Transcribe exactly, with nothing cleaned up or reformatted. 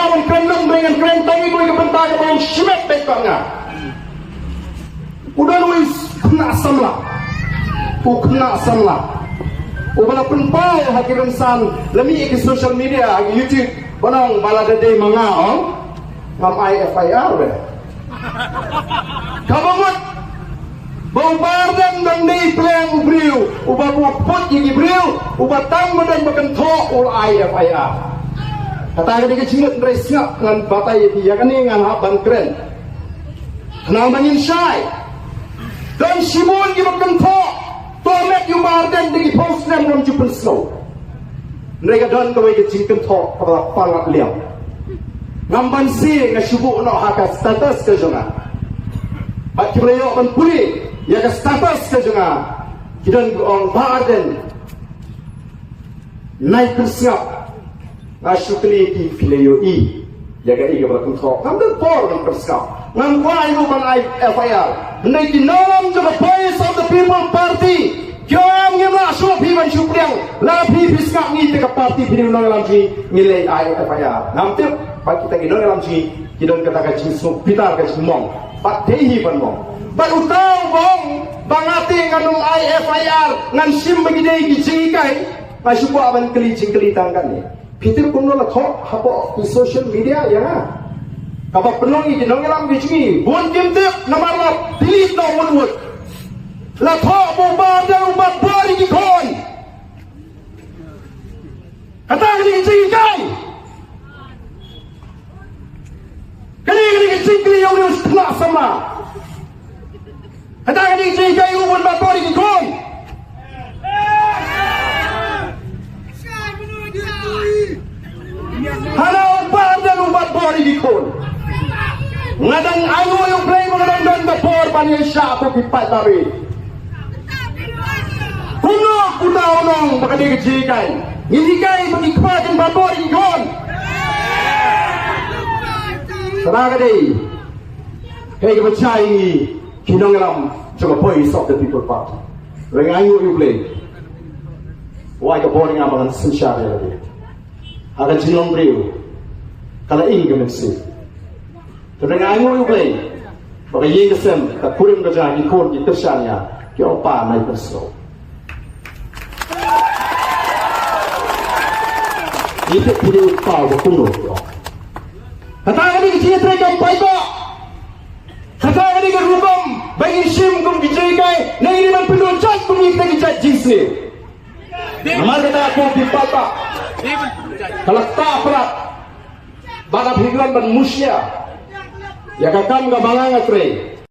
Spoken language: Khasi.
Wan kren nang, ngan kren tang ïa ka bynta kaba long shimet bad ka nga. U don u khynnah samla, u khynnah samla uba la pynpaw ha ki rynsan, la mih ha ki social media, ha ki YouTube, ba ong ba lada dei ma nga, ong, ngam ai F I R, wei. Kaba mut ba u Bah Ardent dang dei pleng u briew uba buh put ïa ki briew, uba tang ba don ba kynthoh u la ai F I R. Kata ka dei ka jingmut, hynrei sngap, ngan batai ïa phi, ïa kane ngan hap ban kren. Khnang ba ngin shai. Don shibun kiba kynthoh, to met ïa u Bah Ardent da ki phew snem, ngam ju pynsngew. Hynrei ka don kawei ka jingkynthoh kaba la palat liang. Ngam banse, nga shu buh noh ha ka status ka jong nga. Bad kiba la ïoh ban pule ïa ka status ka jong nga, ki don kiba ong, Bah Ardent, nai pynsngap. Nga shu kylli ki, phi la ïohi ïa kaei kaba la kynthoh? Ngam don por ban pynsngap. Ngam kwah ruh ban ai F I R. Hynrei ki nongïalam jong ka Voice of the People Party ki ong, ngim lah shuh phi ban shu pdiang. Lada phi, phi sngap ngi te ka party, phi dei u nongïalam jong ngi, ngin leit ai F I R. Ngam tip ba kita ki nongïalam jong ngi ki don kata ka jingsngewbitar, ka jingmong. Bad dei hi ban mong. Bad uta uba ong ba nga te ngan ym ai F I R, ngan shim ba ki dei ki jinghikai, nga shu kwah ban kylli jingkylli tang kane. Phi tip kumno la thoh hapoh ki social media ïa nga? Kaba pynlong ïa ki nongïalam ki jong ngi, bun kim tip namar la delete noh wut wut. La thoh ba u Bah Ardent u bat bor ïa ki khun. Kata ka dei ka jinghikai. Kane ka dei ka jingkylli ïa une u khynnah samla. Kata ka dei ka jinghikai, u bun bat bor ïa ki khun. Hana u Bah Ardent u bat bor ïa ki khun. Nga dang ainguh ïa U Blei ba nga dang don ka por ban ïaishah bad ki paidbah. Kumno kumta u ong ba ka dei ka jinghikai? Ngin hikai ba ki kpa kin bat bor ïa ki khun. Kata ka dei kaei kaba jia ïa ngi ki nongïalam jong ka Voice of the People Party. Hynrei nga ainguh ïa U Blei, u ai ka bor ïa nga ba ngan synshar ïa lade. Ha ka jinglong briew ka la ing ka mynsiem. Te nga ainguh ïa U Blei ba ka ïing ka sem, ka kurim ka jong nga, ki khun ki kyrshan ïa nga, ki ong, Pa, nai pynsngew. Ngi tip phi dei u kpa uba kumno, ki ong. Kata ka dei ka jingïatreilang paidbah. Kata ka dei ka rukom ba ngin shim kum ki jinghikai, ne ngin ïa ban pynduh jait kum kita ki jait jingsniew. Namar kata ko ki paidbah, ka la ktah palat ba nga phi khlem ban mushia ïa ka kam kaba nga nga trei.